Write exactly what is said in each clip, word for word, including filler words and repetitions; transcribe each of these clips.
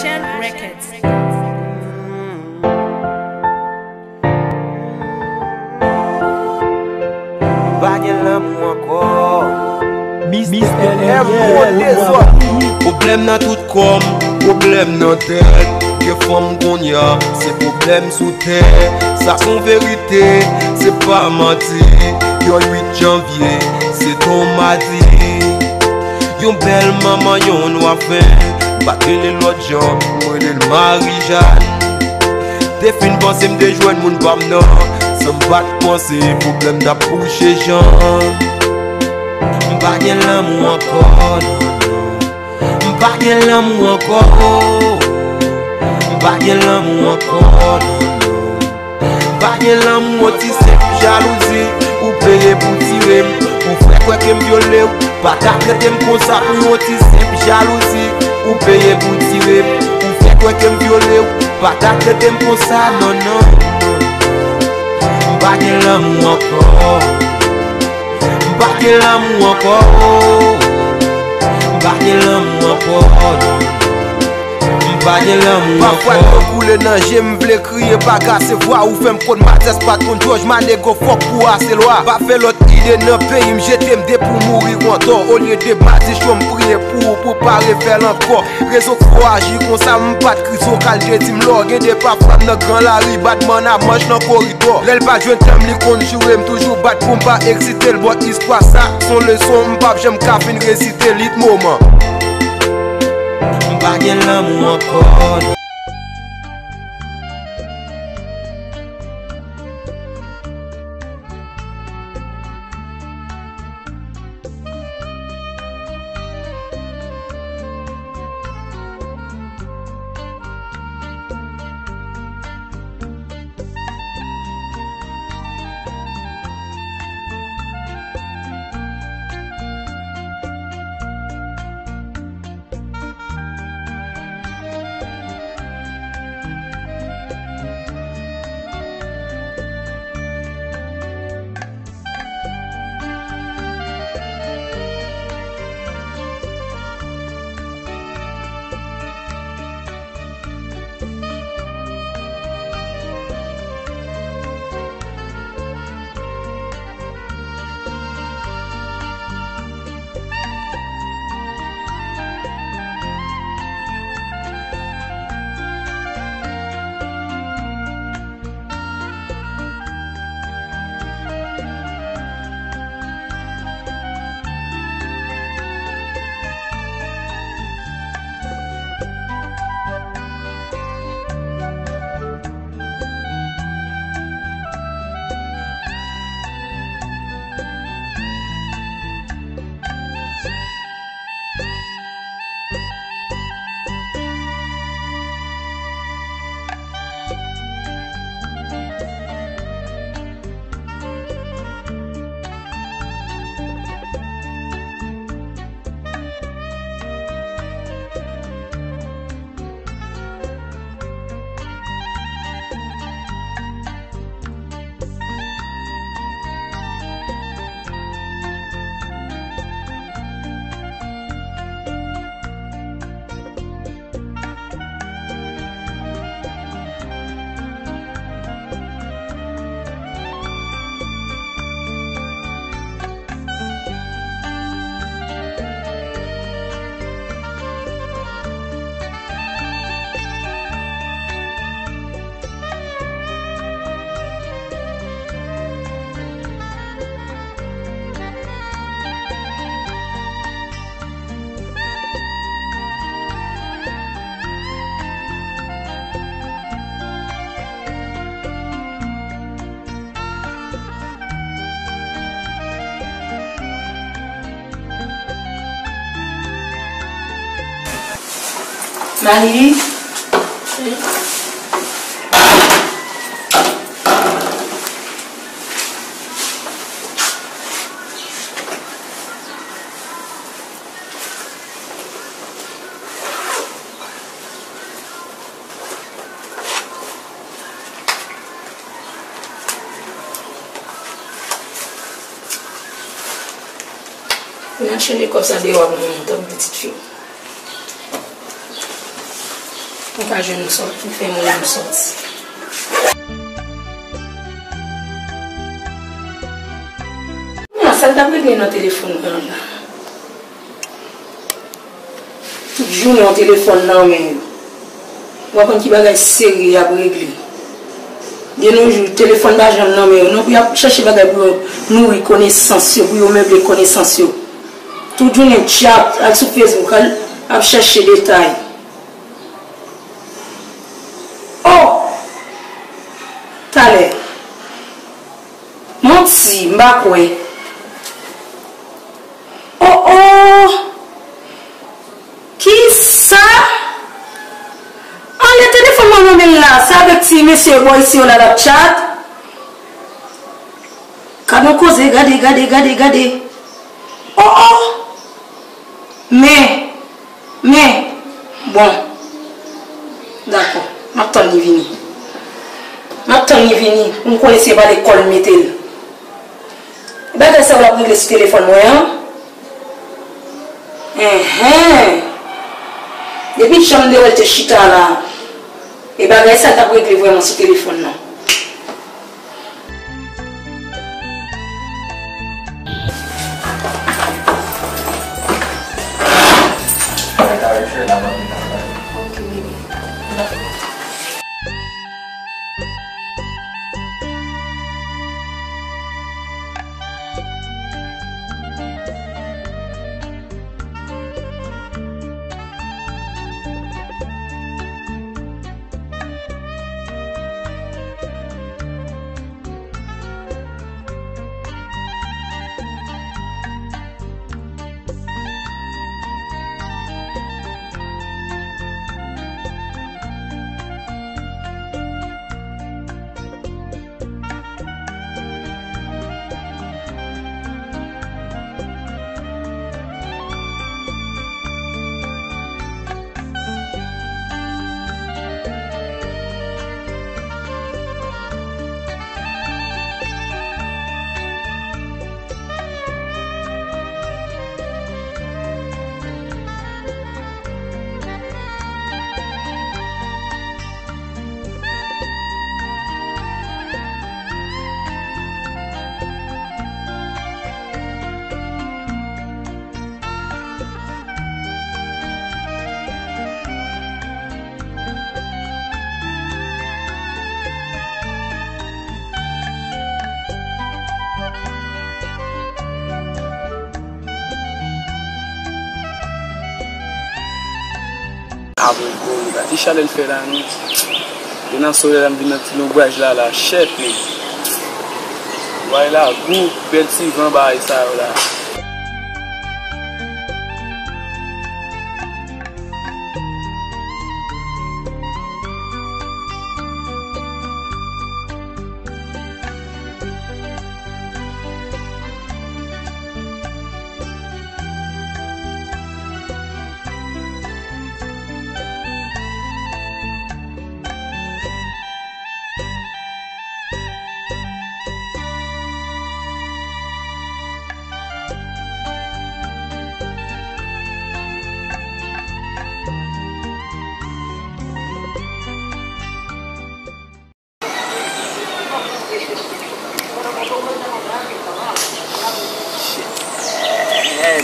Chen Records. Pa gen lanmou ankò. Mister M, M, dezòd. Pwoblèm nan tout kò m, pwoblèm nan tèt. Gen fanm kounye a, se pwoblèm sou tè. Sa son verite, se pa manti. Yon uit janvye, se ton madi. Yon bèl manman, yon nwa fen. M pa t rele lòt jan, mwen rele l Marijàn. Te fin panse m te jwenn moun pa m nan. San m pa t panse pwoblèm t ap kouche jan. M pa gen lanmou ankò, non, non. M pa gen lanmou ankò. M pa gen lanmou ankò, non, non. M pa gen lanmou, yon ti senp jalouzi. Ou peye pou tire m. Ou fè kwè ke m vyole w. Pa ta trete m konsa pou yon ti senp jalouzi. Ou peye pou tire m. Ou fè kwè ke m vyole w. Pa ta trete m konsa, non, non, non, non. M pa gen lanmou ankò. M pa gen lanmou ankò. M pa gen lanmou ankò, non. M pa gen lanmou ankò. Pafwa dlo koule nan je m, vle kriye, pa kase vwa. Ou fè m konn matyas, pa t konn jòj, manego fòk pou ase lwa. Pa fè lòt ide nan peyi m, jete m depi w mouri wantò. Olye de madichon, m priye pou ou, pou pa refè l ankò. Rezon k fè w aji konsa, m pa t kri sou kal, je di m lò. Gen de pafwa m nan gran lari, batman nan manch nan koridò. Lè l pa jwenn tan m, li konn joure m, toujou bat pou m pa eksite l. Bon, istwa sa, s on leson, m p ap janm ka fin rezite li t moman. M pa gen lanmou ankò, non. Mari. Vin achte mekòp sa deyò a pou mwen, tann pitit fi m. Mwen pa jwenn ou sòti, ou fè mwen menm sòti. Kounya, sa l t ap regle nan telefòn nan la? Tout jounen yon telefòn nan men yo. W ap konn ki bagay serye y ap regle. De nos jours, telefòn pa janm nan men yo non, pou y ap chèche bagay pou yo nouri konesans yo, pou yo meble konesans yo. Tout jounen tchat, al sou Facebook, al ap chèche detay. Oh! Talè. Manti, m pa kwè. Oh, oh! Kisa? Anlè telefòn mwen nan men l la, se avèk ti mesye bò isi yo la l ap tchat. Gad yon koze, gade, gade, gade, gade. Oh, oh! Men, men, bon. Dakò, m ap tann li vini. M ap tann li vini, pou m konnen si se pa lekòl m mete l. Bagay sa yo l ap regle sou telefòn mwen an. Enhen. Depi jan m te wè l te chita la, e bagay sa l t ap regle vrèman sou telefòn nan. Apre gwo, gade chalè l fè la, non. Depi nan solèy la, m vin nan ti lonbraj la, la, chèt, men. Vway la, gou, bèl ti van bagay sa yo la.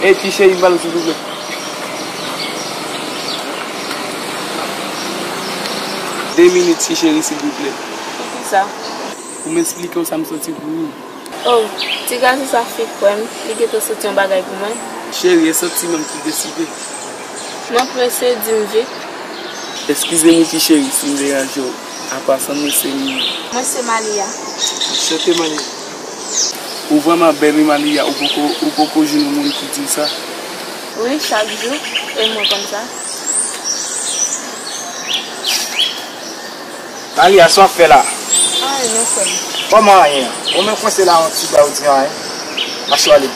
Ey, ti cheri, m pale silvouplè. De minit, ti cheri, silvouplè. Poukisa? Pou m esplike w sa m santi pou ou. Oh, ti gason sa fèk kwè m, li gentan santi yon bagay pou mwen. Cheri, e santiman m ki deside. Mwen prese, di m vit. Eskize m wi ti cheri si m deranje w. An pasan, mwen se Mimi. Mwen se Malia. Anchante Malia. Ou vrèman bèl wi Malia, ou poko, ou poko jwenn yon moun ki di w sa. Wi, chak jou, e mwen konn sa. Malia, sa w ap fè la? Anyen non, frè m. Kòman anyen an? Ou menm kwense la yon ti bwa, ou di anyen. Mache w ale.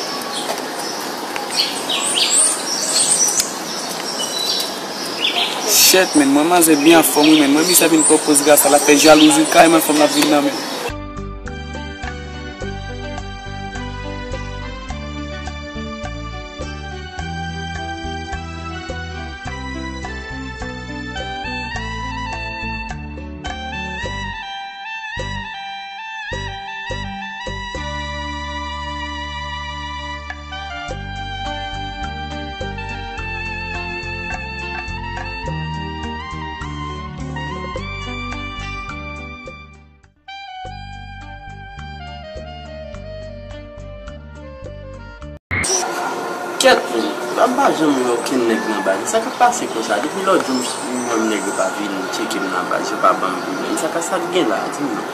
Shit, men, mwen manzè byen anfòm wi, men. Mwen misye ap vin pran pòz gasa, l ap fè jalouzi, kareman fanm la ap vin nan men. Kèt, men, m pa janm wè okenn nèg nan baz. Sa k ap pase konsa? Depi lòt jou, m wè nèg yo pa vin tcheke m nan baz, yo pa ban m pwoblèm. Sa ka, sa k gen la? Di m non.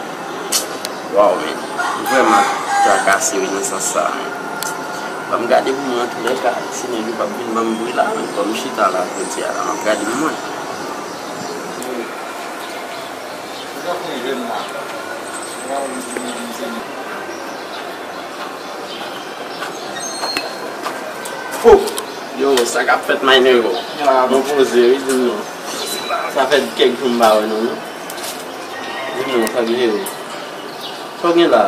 Waw, men, m vrèman trakase wi nan sans sa, men. Ban m gade pou mwen, antoulèka, si nèg yo p ap vin ban m bri la, men, kòm m chita la, jodi a la, m ap gade pou mwen. Yo, sa k ap fèt, my nigga? Ah, bon poze, wi, di m non. Sa fè kèk jou m pa wè nou, non. Di m non, sa k jere? Sa w gen la?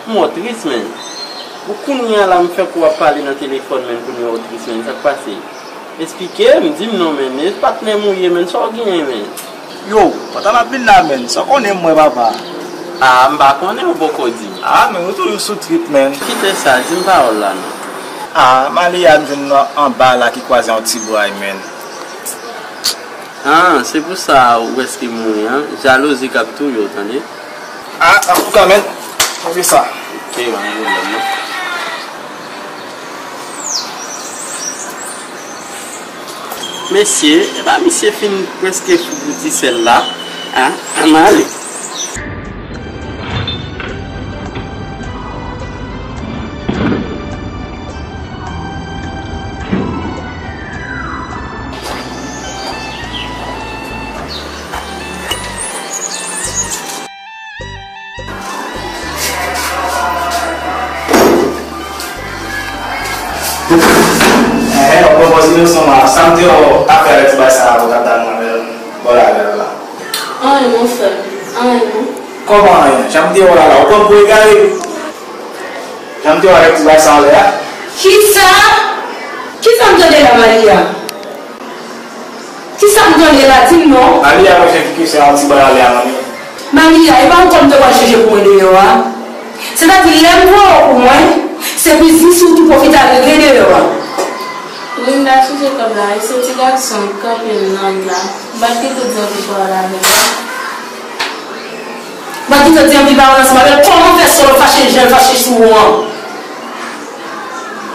M wè w tris, men. Ou kounye a la, m fèk wè w ap pale nan telefòn, men kounye a w tris, men. Sa k pase? Esplike m, di m non, men. E patnè m ou ye, men. Sa w genyen, men? Yo, pandan m ap vin la, men. Sa w konnen m wè, papa? Ah, m pa konnen, ou poko di m. Ah, men ou toujou sou trip, men. Kite sa, di m pawòl la, non. Ah, Malia m jwenn nan anba la ki kwaze yon ti bway, men. Ah, se pou sa ou prèske mouri, an. Jalouzi k ap touye w, tande. Ah, antouka, men, se sa. Ok, pa gen pwoblèm, non. Mesye, epa misye fin prèske fou pou ti sèl la. Ah, ann ale. Enhen, w ap pran pòz inosan la. Sa m te wè w ap fè avèk ti bagay sa a, ou t ap dal nan bò lari a la. Anyen, mon frè. Anyen, non. Kòman anyen? Jan m te wè w la la, ou pran m pou egare? Jan m te wè w avèk ti bagay sa anlè a? Kisa? Kisa m tande la, Malia? Kisa m tande la? Di m non. Malia, mwen fè fi ke se yon ti bagay anlè a, manmi. Malia, e pa ankò m te pral chèche pou mwen deyò a. Sètadi, lè m voye w pou mwen, se biznis ou tou pwofite al regle deyò a. Wi, m t al chèche kòb la, e se ti gason k kanpe m nan wout la. M pa t gentan di anpil pawòl avè l. Mwen gentan di anpil pawòl ansanm avè l. Kòman fè Solo fache jan l fache sou ou an?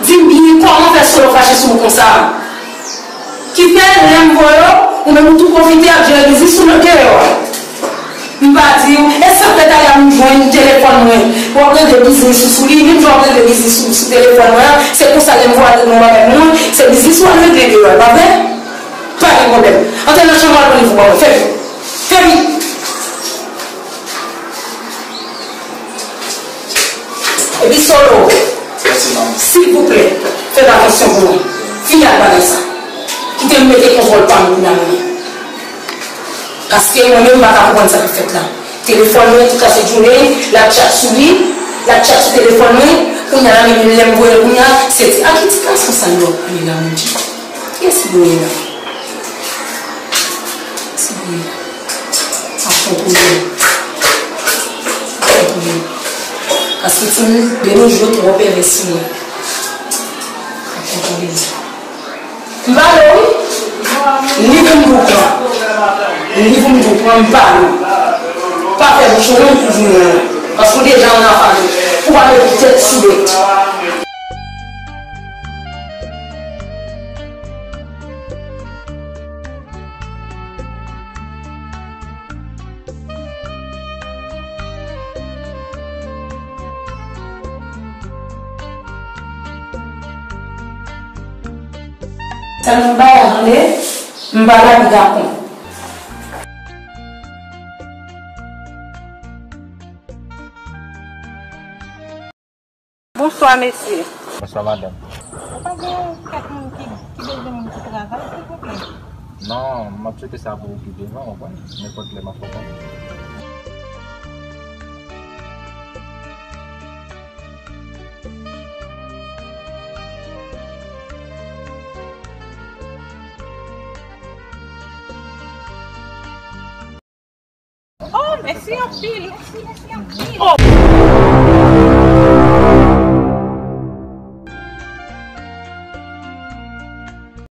Di m byen, kòman fè Solo fache sou ou konsa? Ki fè lè m voye w, ou menm ou tou pwofite ap jere biznis ou nan deyò a. M pa di w, e sa k fè talè a m jwenn telefòn mwen, w ap regle biznis ou sou li, menm jan w ap regle biznis ou sou telefòn mwen an, se konsa lè m voye al regle yon bagay pou mwen, se biznis ou al regle deyò a, pa vre? Pa gen pwoblèm. Antre nan chanm ou al pran liv ou ban mwen. Fè vit. Fè vit. Epi Solo, silvouplè, fè atansyon pou mwen. Fini ak bagay sa. Kite m mete kontwòl pa m pou nan mwen. Paske mwen menm m pa ka konprann sa k ap fèt la. Telefòn mwen tout kase jounen, l ap tchat sou li, l ap tchat sou telefòn mwen. Kounye a la menm lè m voye l kounye a, se ti, a ki ti gason sa yo ap pale la, Bondye? Kiyès ki voye la? Kiyès ki voye la? Ap kontwole. Ap kontwole. Paske timoun de nos jours twò pèvè sou mwen. Ap kontwole. M pale w wi. Ni pou m di w pran. Ni pou m di w pran, m pale w. Pa fè bouch ou long pou di w non. Paske w deja an afale. Pou pa mete tèt sou dòt. Sa nou bay a tande, m pa la piga kon. Bonswa, mesye. Bonswa, madanm. Ou pa gen kèk moun ki, ki bezwen moun pou travay, silvouplè? Non, m ap tcheke sa pou ou pi devan, w konprann? Nenpòt lè m ap fè w konnen. Oh, mèsi anpil, mèsi, mèsi anpil. Oh.